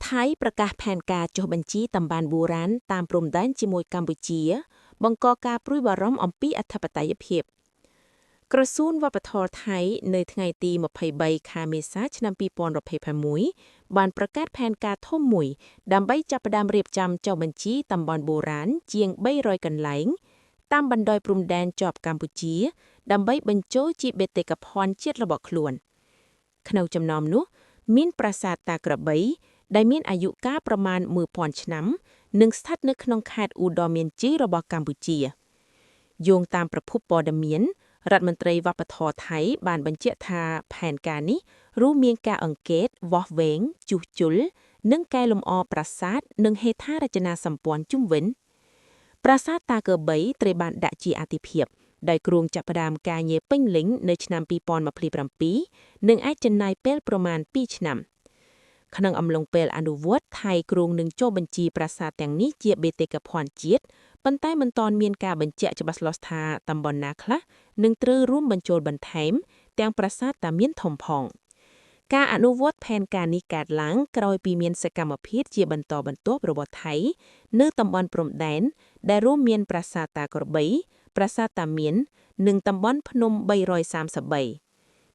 ថៃប្រកាសផែនការចុះបញ្ជីតំបន់បុរាណតាមព្រំដែនជាមួយកម្ពុជា បង្កការព្រួយបារម្ភអំពីអធិបតេយ្យភាពក្រសួងវប្បធម៌ថៃនៅថ្ងៃទី23ខែមេសាឆ្នាំ2026បានប្រកាសផែនការធំមួយដើម្បីចាប់ផ្ដើមរៀបចំចុះបញ្ជីតំបន់បុរាណជាង300កន្លែងតាមបណ្ដោយព្រំដែនជាប់កម្ពុជា ដើម្បីបញ្ចូលជាបេតិកភណ្ឌជាតិរបស់ខ្លួន ក្នុងចំណោមនោះ មានប្រាសាទតាក្របី ដែលមានអាយុកាលប្រមាណ1000ឆ្នាំ និងស្ថិតនៅក្នុងខេត្តឧត្តរមានជ័យរបស់កម្ពុជាយោងតាមប្រភពព័ត៌មានរដ្ឋមន្ត្រីវប្បធម៌ថៃបានបញ្ជាក់ថាផែនការនេះរួមមានការអង្កេតវាស់វែងជួសជុលនិងកែលម្អប្រាសាទនិងហេដ្ឋារចនាសម្ព័ន្ធជុំវិញប្រាសាទតាក្របីត្រូវបានដាក់ជាអាទិភាពដោយគ្រោងចាប់ផ្ដើមការងារពេញលេញនៅឆ្នាំ2027និងអាចចំណាយពេលប្រមាណ2ឆ្នាំក្នុងអំឡុងពេលអនុវត្តថៃគ្រោងនឹងចុះបញ្ជីប្រាសាទទាំងនេះជាបេតិកភណ្ឌជាតិប៉ុន្តែមិនទាន់មានការបញ្ជាក់ច្បាស់លាស់ថាតំបន់ណាខ្លះនឹងត្រូវរួមបញ្ចូលបន្ថែមទាំងប្រាសាទតាមានធំផងការអនុវត្តផែនការនេះកើតឡើងក្រោយពីមានសកម្មភាពជាបន្តបន្ទាប់របស់ថៃនៅតំបន់ព្រំដែនដែលរួមមានប្រាសាទតាក្របី ប្រាសាទតាមាន និងតំបន់ភ្នំ333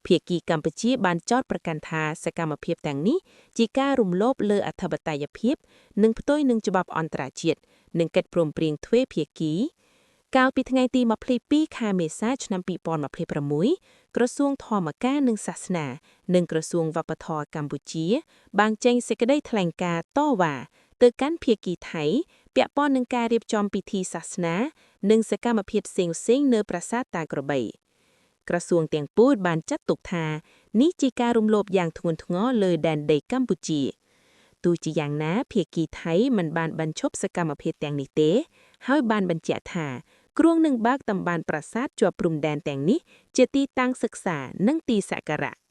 ភាគីកម្ពុជាបានចោទប្រកាន់ថាសកម្មភាពទាំងនេះជាការរំលោភលើអធិបតេយ្យភាព និងផ្ទុយនឹងច្បាប់អន្តរជាតិនិងកិច្ចព្រមព្រៀងទ្វេភាគីកាលពីថ្ងៃទី22ខែមេសាឆ្នាំ2026ក្រសួងធម្មការនិងសាសនា និងក្រសួងវប្បធម៌កម្ពុជា បានចេញសេចក្តីថ្លែងការណ៍តវ៉ាទៅកាន់ភាគីថៃពាក់ព័ន្ធនឹងការរៀបចំពិធីសាសនា និងសកម្មភាពផ្សេងៗនៅប្រាសាទតាក្របីក្រសួងទាំងពីរបានចាត់ទុកថានេះជាការរំលោភយ៉ាងធ្ងន់ធ្ងរលើដែនដីកម្ពុជាទោះជាយ៉ាងណាភាគីថៃមិនបានបញ្ឈប់សកម្មភាពទាំងនេះទេ ហើយបានបញ្ជាក់ថាគ្រោងនឹងបើកតំបន់ប្រាសាទជាប់ព្រំដែនទាំងនេះជាទីតាំងសិក្សានិងទីសក្ការៈ។